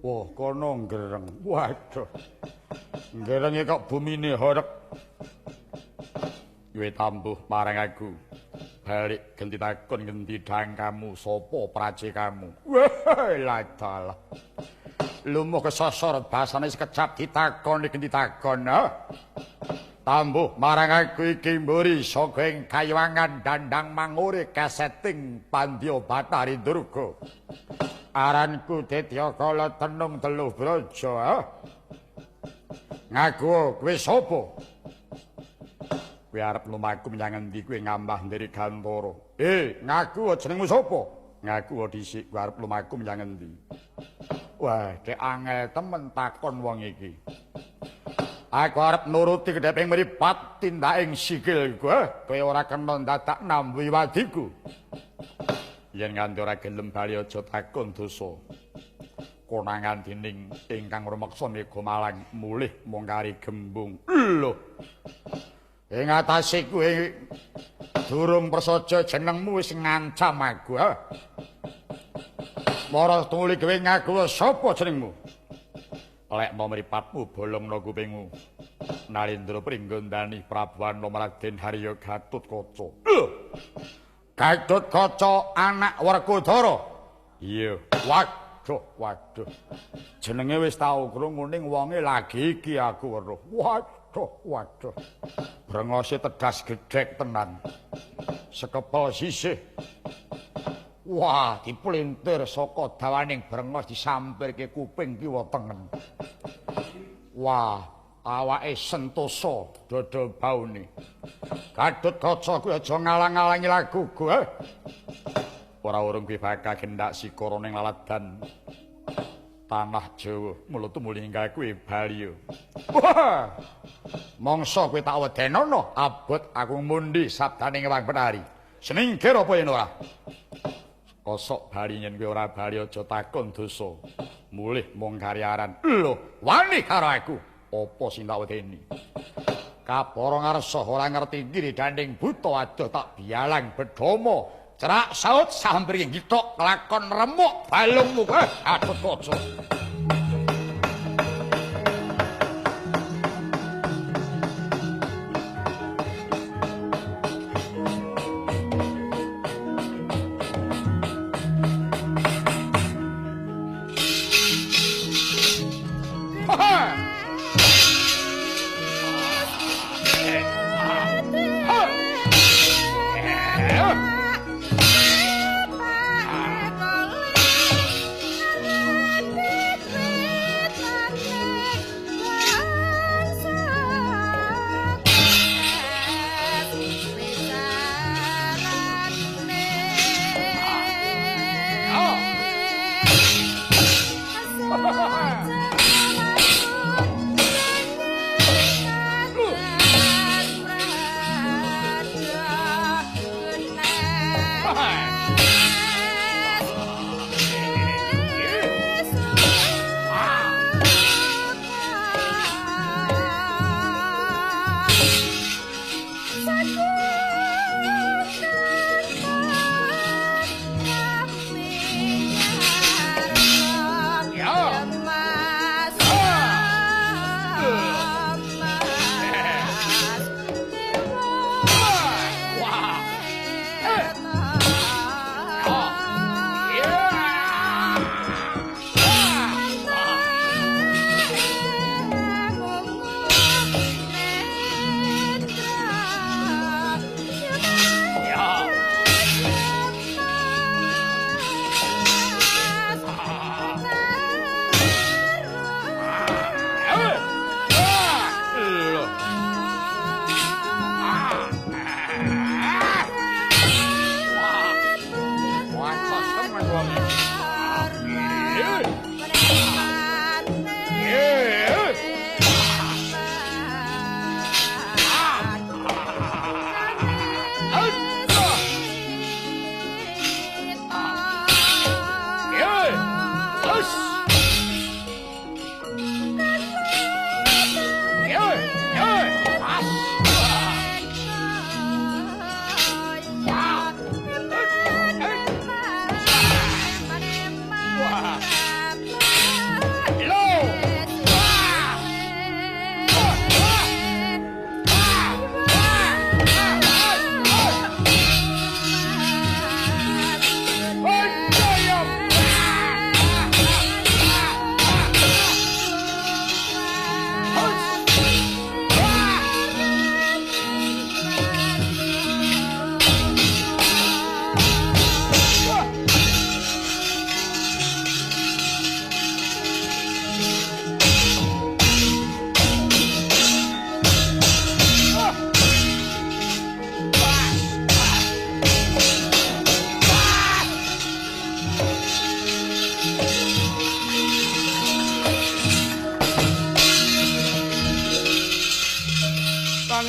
Wah, kono ngereng. Waduh. Ngerenge kok bumine horeg. Kowe tambuh marang aku. Balik genti takon ngendi dangkamu, sapa pracekamu? Wah, ladalah. Lumuh kesosor basane sekejap ditakoni genti takon. Tambuh marang aku iki mburi saka ing kayuwangan dandang mangure kaseting Pandya Bathari Durga. Aranku Detya Kala Tenung Teluh Braja. Ngaku kowe sapa? Kowe arep lumaku menyang endi kowe ngambah ndiri gantara? Ngaku jenengmu sapa? Ngaku dhisik kowe arep lumaku menyang endi? Wah, dek angel temen takon wong iki. Aku arep nuruti kedheping mripat tindaking sikilku. Kowe ora kena dadak nambuhi wadiku. Yen nganti ora gelem bali aja takon dosa. Konangan dening ingkang rumeksa mega malang mulih mung kari gembung. Lho. Ing atase kowe durung prasaja jenengmu wis ngancam aku. Mara tumuli kowe ngaku sapa jenengmu? Lekno mripatmu bolongno kupingmu. Narendra Pringgondani Prabu Anom Raden Harya Gatotkaca. Gatotkaca anak Werkudara. Iya. Waduh, waduh. Jenenge wis tau krungu ning wonge lagi iki aku weruh. Waduh, waduh. Brengose tedas gedhek tenan. Sekepel sisih. Wah, dipelintir saka dawaning brengos disampirke kuping kiwa tengen. Wah, awake sentosa dada baune. Gatotkaca kuwi aja ngalang-alangi laguku. Ora urung kuwi bakal gendak sikara ning laladan tanah Jawa, mula tumuli hingga kuwi bali. Wah! Mongso kowe tak wedenono, abot aku mundi sabdaning Ewang Penari. Seningkir apa yen ora? Kosok bali yen kowe ora bali aja takon dosa. Mulih mung karyaran. Lho, wani karo aku. Apa sing tak wedeni? Kapara ngarsa ora ngerti kiri danding buta adoh tak bialang bedama. Cerak saut sampir ngithok kelakon remuk balungmu. Gatotkaca. Bye.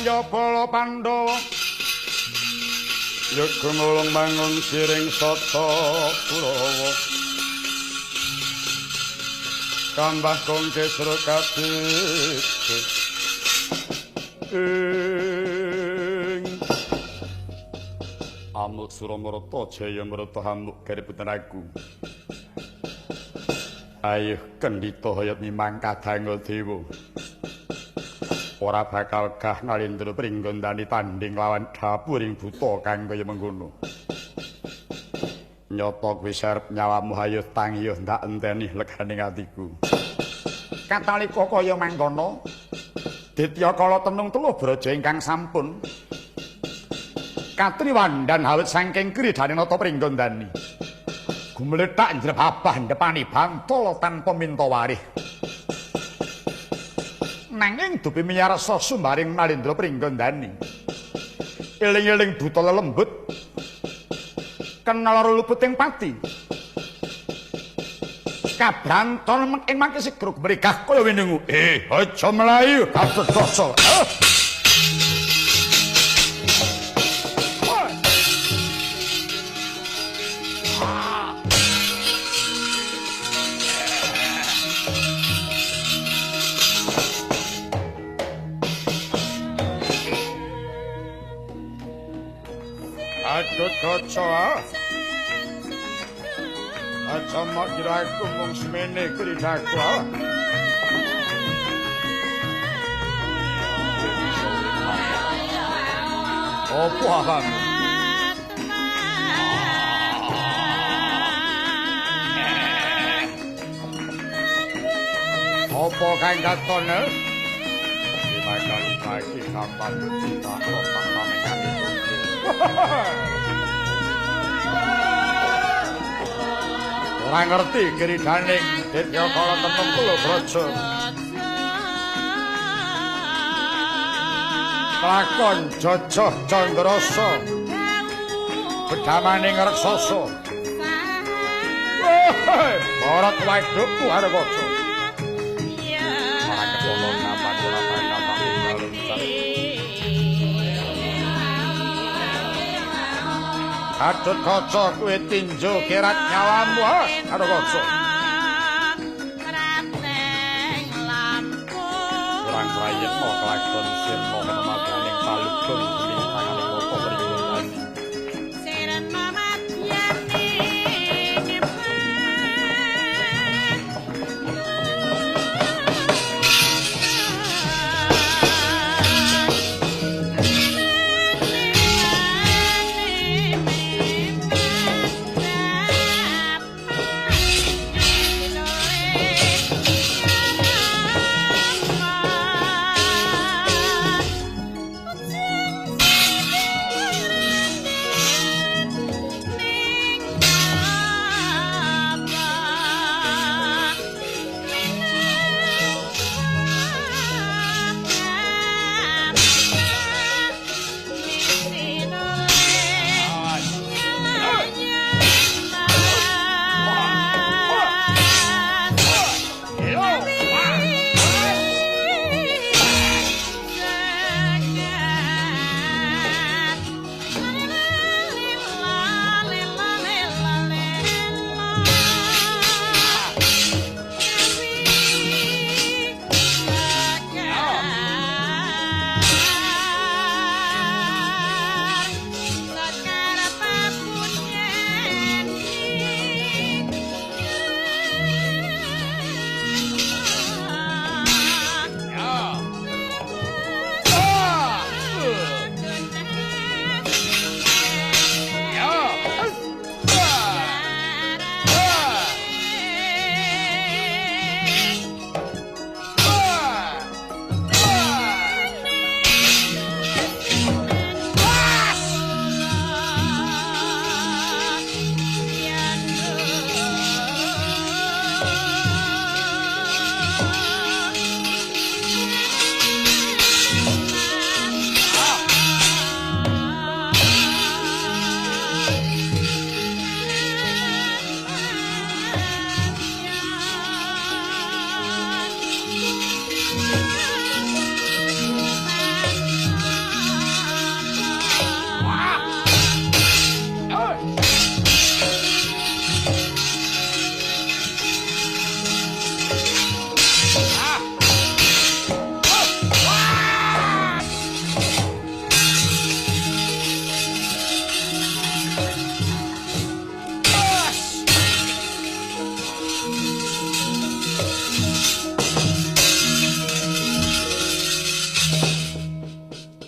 ya bala Pandhawa. Yoga ngulung mangun siring sata Kurawa. Kambah kongke srokati. Ing Amuk Suramarta jaya mrata hamuk gariputan aku. Ayo kendhita hayat mimang kadangul dewa. Ora bakal gah nalindra pringgondani tanding lawan dapuring buta kang kaya mengkono. Nyata kowe arep nyawamu ayo tangi yo ndak enteni leganing atiku. Katalika kaya mangkono, Ditya kala tenung teluh braja ingkang sampun katriwandan awit saking kridhane nata pringgondani. Gumlethak njrebabah ndepani bantul tanpa minta warih. Nanging dupi miyarsa sumbaring Nalindra Pringgondani. Eling-eling buta lelembut kenal luputing pati. Kabranton ing mangke sigruk mrigah kaya winungu. Aja mlayu kados. Kaca, aja mok kira aku mung semene kridaku. Opo apamu? Opo kang katon? Lima kali pagi kapan kita otak pamengane. Ora ngerti kridhaning Ditya kala tenung kula braja. Lakon jojoh candrasa bedamaning raksasa. Barat wadukku arep kaca. Ora kepono kapan ora kapan Kadut kaca kuwi tinju kerat nyawamu ha karo kaca. Kurang prayitna kelakon sirna madaning palugung ing tanganing nata pringgondani. Sirna madyaning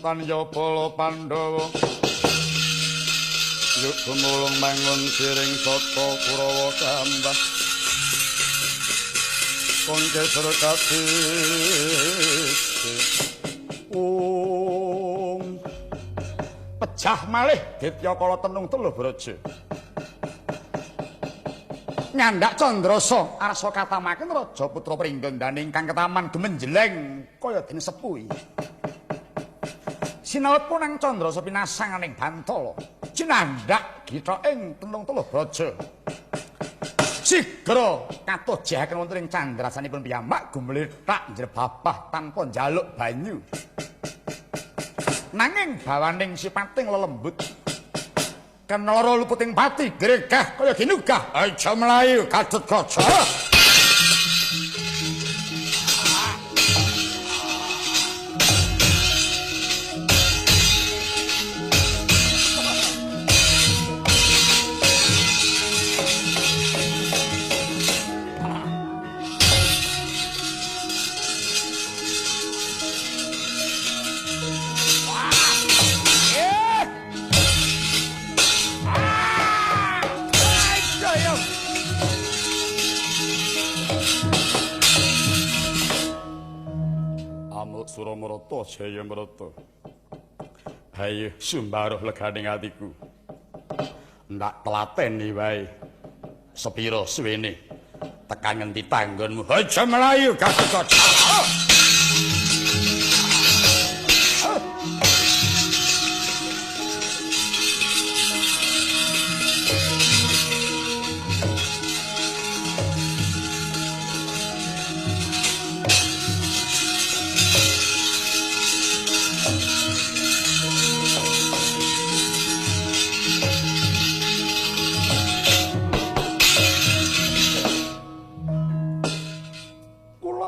tan ya bala Pandhawa. Yuk gumulung mangun siring sata Kurawa kambah. Kongkesar kati. Ung pecah malih Ditya Kala tenung teluh braja. Nyandak Candrasa arsa katamaken raja putra Pringgondani ingkang ketaman gemenjeleng kaya dene sepuhi. Sinawet punang Candrasa pinasang ning Bantala. Cinandak githa ing tenung teluh braja. Sigra katojahaken wonten ing candrasanipun piyambak gumlethak njrebabah tanpa njaluk banyu. Nanging bawaning sipating lelembut kenara luputing pati gregah kaya ginugah aja mlayu Gatotkaca. Suramarata Jayamarata. Hayo sumbaruh leganing atiku. Ndak telateni wae. Sepira suwene tekan ngendi tanggonmu? Aja mlayu Gatotkaca.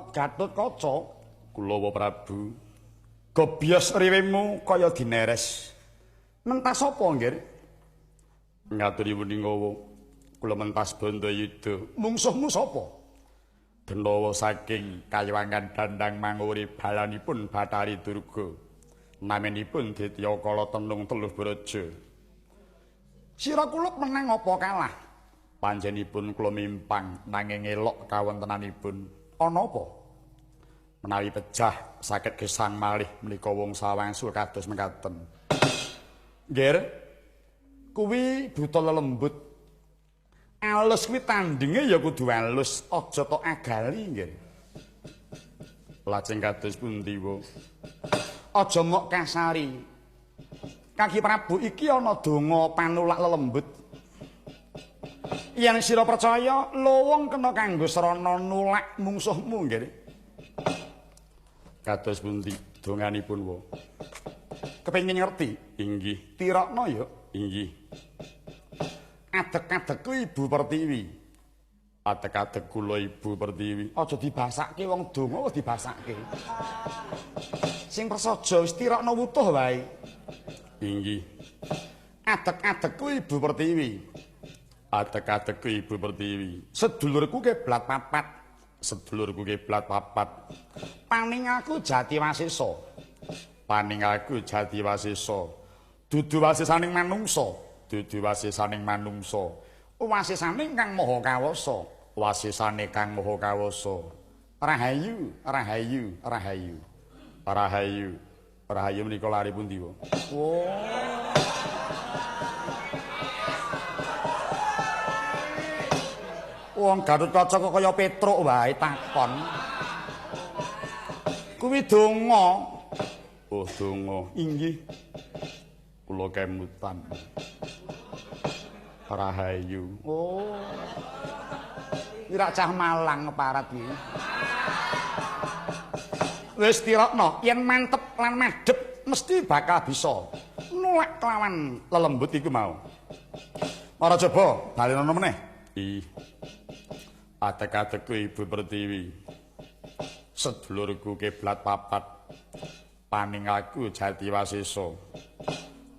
Gatotkaca, Kulawa Prabu, gobyos riwemu kaya dineres. Mentas apa, Nggir? Ngaturi wuningawa, kula mentas Bandayuda. Mungsuhmu sapa? Denawa saking kayiwangan Dandang Manguri balanipun Bathari Durga. Naminipun Ditya Kala Tenung Teluh Braja. Sira kulup menang apa kalah? Panjenipun kula mimpang nanging elok kawontenanipun. Ana apa? Menawi pejah saged gesang malih menika wangsa wangsul kados mekaten. Nggir, kuwi buta lelembut. Alus kuwi tandinge ya kudu alus, aja tok agali nggir. Lajeng kados pundi wa? Aja mok kasari. Kaki Prabu iki ana donga panulak lelembut. Yen sira percaya, lowong kena kanggo srana nulak mungsuhmu nggir. Kados pundi donganipun wa? Kepengin ngerti? Inggih. Tirokno ya? Inggih. Adeg-adegku Ibu Pertiwi. Adeg-adeg kula Ibu Pertiwi. Aja dibasake wong donga wis dibasake. Sing prasaja wis tirokno wutuh wae. Inggih. Adeg-adegku Ibu Pertiwi. Adeg-adegku Ibu Pertiwi. Sedulurku keblat papat. Sedulurku kiblat papat. Paning aku jati wasesa. Paning aku jati wasesa. Dudu wasesaning manungsa. Dudu wasesaning manungsa. Wasesaning kang maha kawasa. Wasesane kang maha kawasa. Rahayu, rahayu, rahayu. Rahayu. Rahayu menika lari pundi wa? Oh. Wong Gatotkaca kok kaya Petruk wae takon. Kuwi donga. Oh, donga. Inggih. Kula kemutan. Rahayu. Oh. Iki rak cah Malang keparat iki. Wis tirokno, yen mantep lan madhep mesti bakal bisa nolak kelawan lelembut iku mau. Ora coba balenono meneh. Ih. Adeg-adegku Ibu Pertiwi. Sedulurku kiblat papat. Paning aku jati wasesa.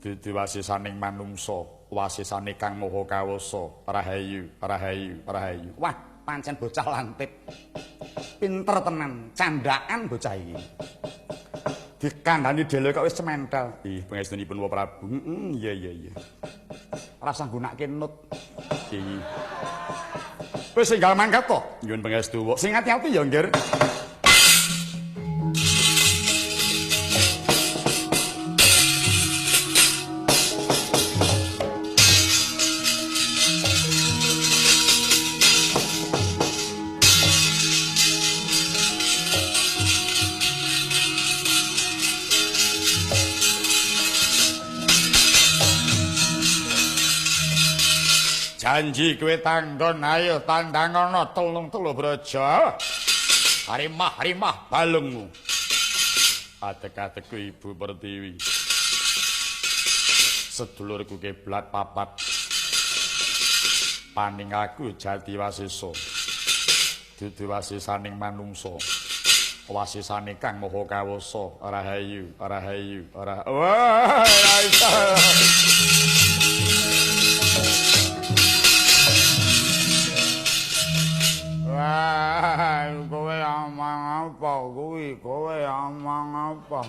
Dudu wasesaning manungsa, wasesane kang maha kawasa. Rahayu, rahayu, rahayu. Wah, pancen bocah lantip. Pinter tenan, candhakan bocah iki. Dikandhani dhewe kok wis cementel. Ih, pangestunipun Wa Prabu. Heeh, iya iya iya. Rasa nggunakake nut. Ih. Wis enggal mangkat to? Nyuwun pangestu. Sing ati-ati ya, Nggir. Janji kowe tandon ayo tandang ana telung-telu braja. Rimah-rimah balungmu. Adek-adekku Ibu Pertiwi. Sedulurku kiblat papat. Paning aku jati wasesa. Dudu wasisaning manungsa. Wasisane Kang Maha Kawasa. Rahayu, rahayu, ra. Wah, wah, kowe omong apa kuwi? Kowe omong apa?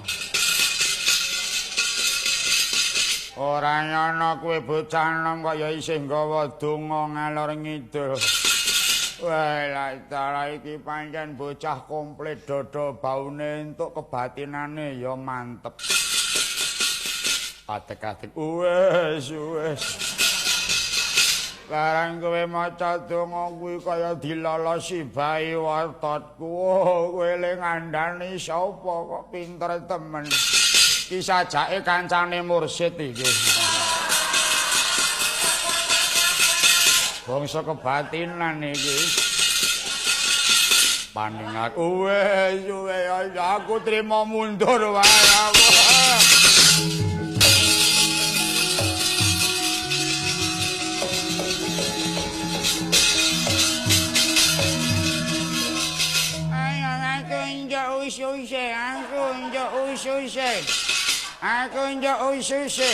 Ora nyono kowe bocah enom kok ya isih nggawa donga ngalor ngidul. Wah, lha iki pancen bocah komplit dodo baune entuk kebatinane ya mantep. Adek-adek wis wis. Barang kowe maca donga kuwi kaya dilolosi bae wototku. Oh, kowe le ngandani sapa kok pinter temen. Iki sajake kancane mursid iki. Bangsa kebatinan iki. Paning aku wis wis aku trimo mundur wae aku. Ususe, aku njuk ususe. Aku njuk ususe.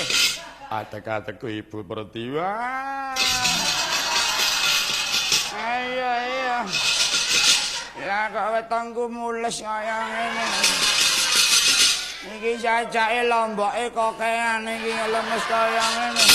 Adek-adekku Ibu Pertiwi. Ayo ayo. Lah kok wetengku mules kaya ngene. Iki jajake lomboke kokean iki lemes kaya ngene.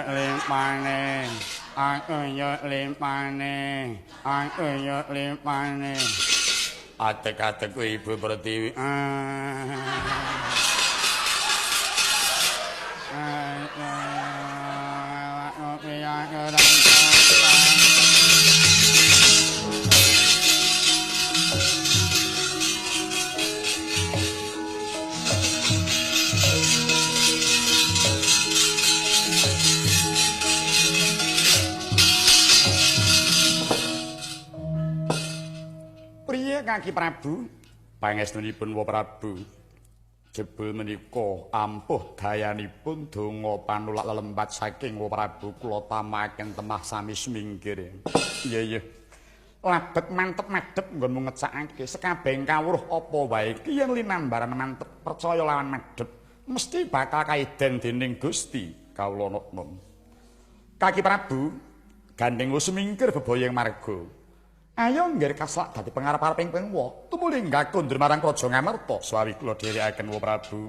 Limpane, aku yo limpane, aku yo limpane. Adek-adekku Ibu Pertiwi. Kaki Prabu, pangestunipun Wa Prabu, jebul menika ampuh dayanipun donga panulak lelempat saking Wa Prabu kula tamaken temah sami sminggir. Iya iya. Labet mantep madhep nggonmu ngecakake sekabehing kawruh apa wae iki yen linambaran mantep percaya lawan madhep mesti bakal kaiden dening Gusti kawula nom. Kaki Prabu, gandeng wis mingkir bebayang marga. Ayo nggir kaslak dadi pengarep-areping pengwa, tumuli lenggah kondur marang Praja Ngamarta. Swawi kula dherekaken Wa Prabu.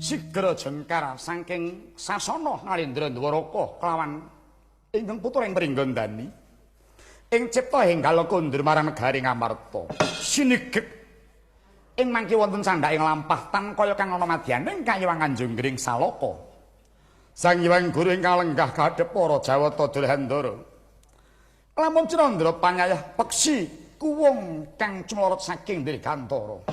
Sigra jengkar saking sasana Narendra Dwaraka kelawan ingkang putra ing Pringgondani ing cipta enggal kondur marang negari Ngamarta. Sinigek ing mangke wonten candhaking lampah tan kaya kang ana madyaning kayiwangan Jonggring Salaka. Sang Hyang Guru ingkang lenggah kadhep para Jawata Durhandara. Lamun Cinandra panyayah peksi kuwung kang cumlorot saking Dirgantara.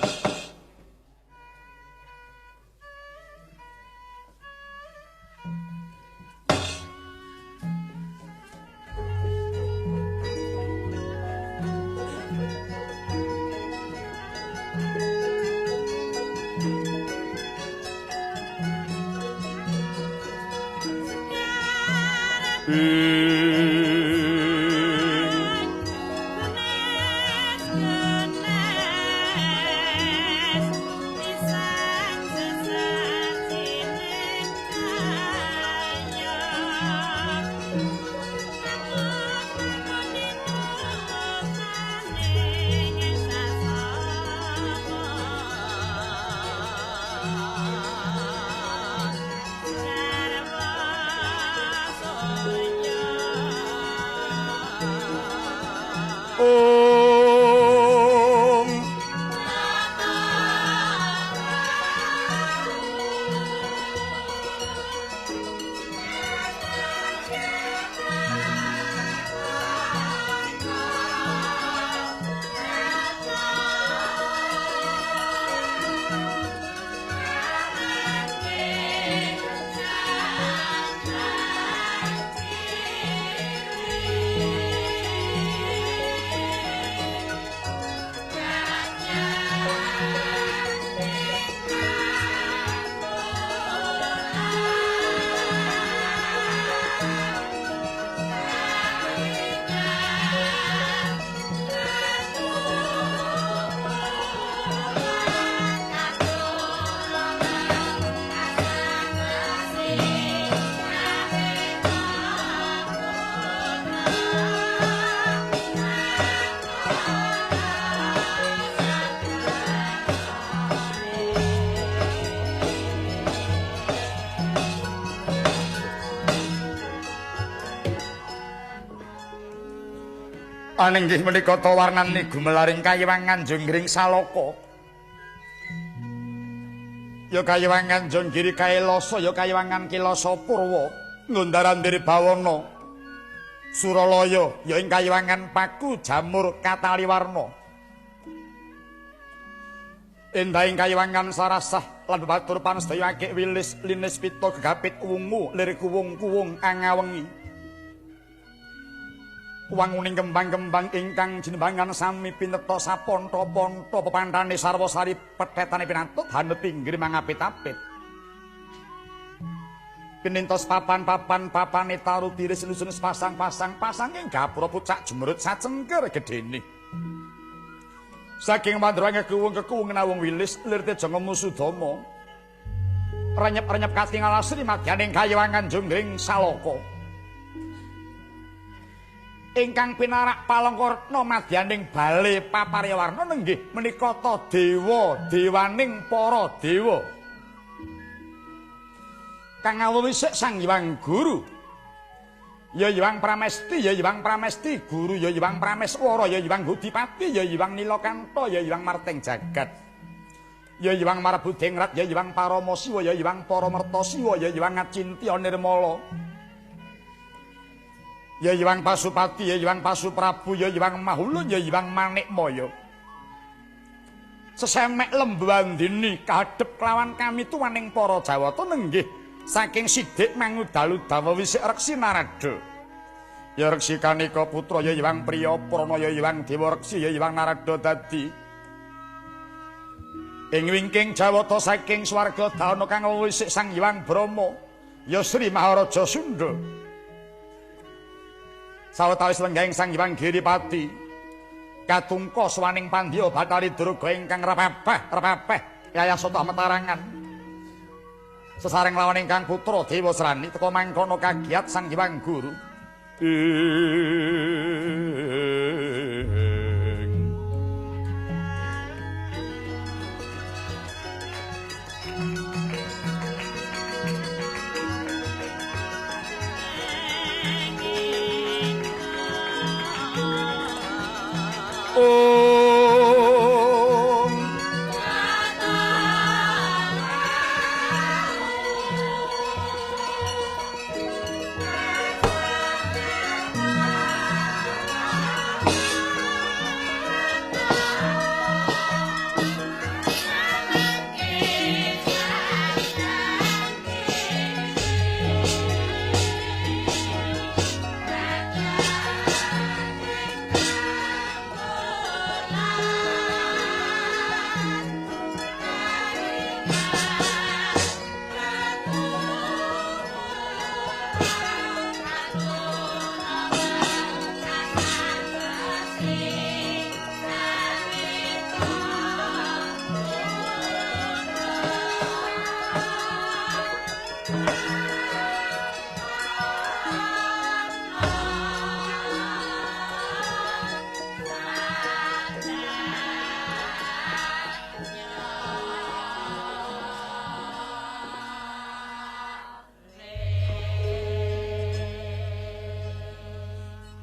Anenggih menika ta warnane gumelaring kayiwangan Jonggring Salaka. Ya kayiwangan Jonggiri Kailasa, ya kayiwangan Kilasa Purwa, Ngundar-andir Bawana. Suralaya, ya ing kayiwangan Paku Jamur Kataliwarna. Endahing kayiwangan Sarasah lan batur pansedaya akeh wilis linis pita gegapit wungu lir kuwung-kuwung angawengi. Wanguning kembang-kembang ingkang jinembangan sami pineta saponto-ponto pepantane sarwa sari pethetane pinantut hanut pinggir mangapit-apit. Pinintos papan-papan papane taru tiris lusun pasang-pasang pasanging gapura pucak jemurut sacengker gedene. Saking mandrange kekuwung-kekuwung nawung wilis lir teja Musudama. Renyep-renyep katingal asri madyaning kayiwangan Jonggring Salaka. Ingkang pinarak palangkarna madyaning bale paparyawarna nenggih menika ta dewa dewaning para dewa. Kang awuwisik Sang Hyang Guru. Ya Hyang Pramesti, ya Hyang Pramesti Guru, ya Hyang Prameswara, ya Hyang Budipati, ya Hyang Nilakanta, ya Hyang Marteng Jagat. Ya Hyang Marbudengrat, ya Hyang Paramasiwa, ya Hyang Paramertasiwa, ya Hyang Acintya Nirmala. Ya Hyang Pasupati, ya Hyang Pasuprabu, ya Hyang Mahulun, ya Hyang Manikmaya. Sesemek lembu andini kahadhep kelawan kami tuwaning para Jawata nenggih saking sidik mangudalu-dawa wisik Reksi Narada. Ya Reksi Kanika putra, ya Hyang Priya Prana, ya Hyang Dewa Reksi, ya Hyang Narada dadi. Ing wingking Jawata saking swarga dana kang wisik Sang Hyang Brahma, ya Sri Maharaja Sunda. Sawetawis lenggahing Sang Hyang Giripati katungka swaning pandya Bathari Durga ingkang repepeh yayasata metarangan. Sesareng lawan ingkang putra Dewasrani teka mangkono kagiat Sang Hyang Guru. Om.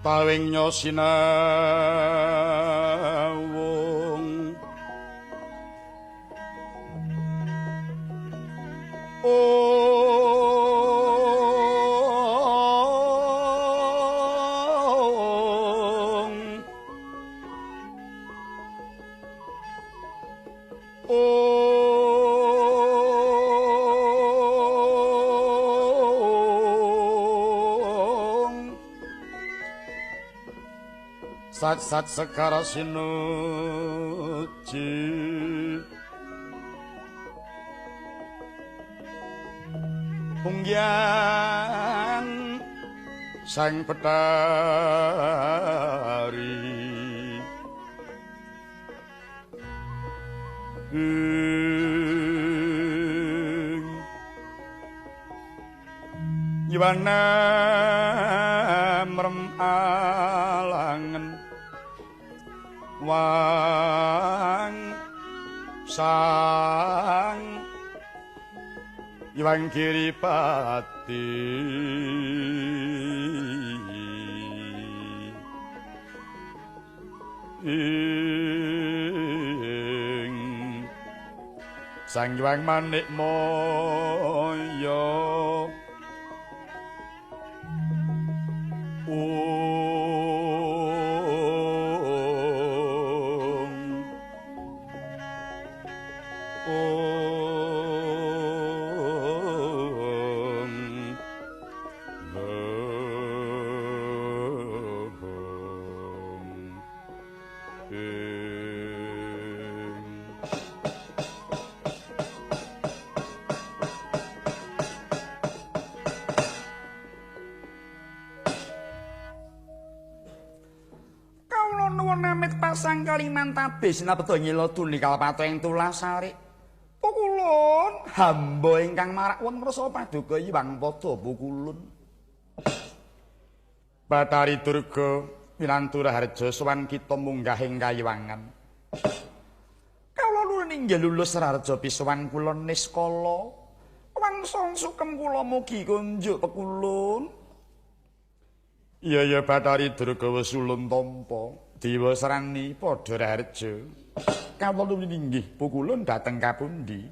Tawing nyosinawung Sat-sat sekara sinuji Punggian sang petari Iwana merem alangen wang sang Iwang Kiripati ing Sang Hyang Manik Maya. Pasang Kalimantabe sinapeda nyila tuni kalpata ing tulasari. Pukulun hamba ingkang marak wonten rasa paduka Hyang Pada Pukulun. Bathari Durga winantu raharja sowan kita munggah ing kayiwangan. Kawula nuwun inggih lulus raharja pisowan kula niskala. Wangsung sukem kula mugi kunjuk pekulun. Iya ya Bathari Durga wis ulun tampa. Dewa Srani padha raharja. Kawula nuwun inggih pukulun dhateng kapundi?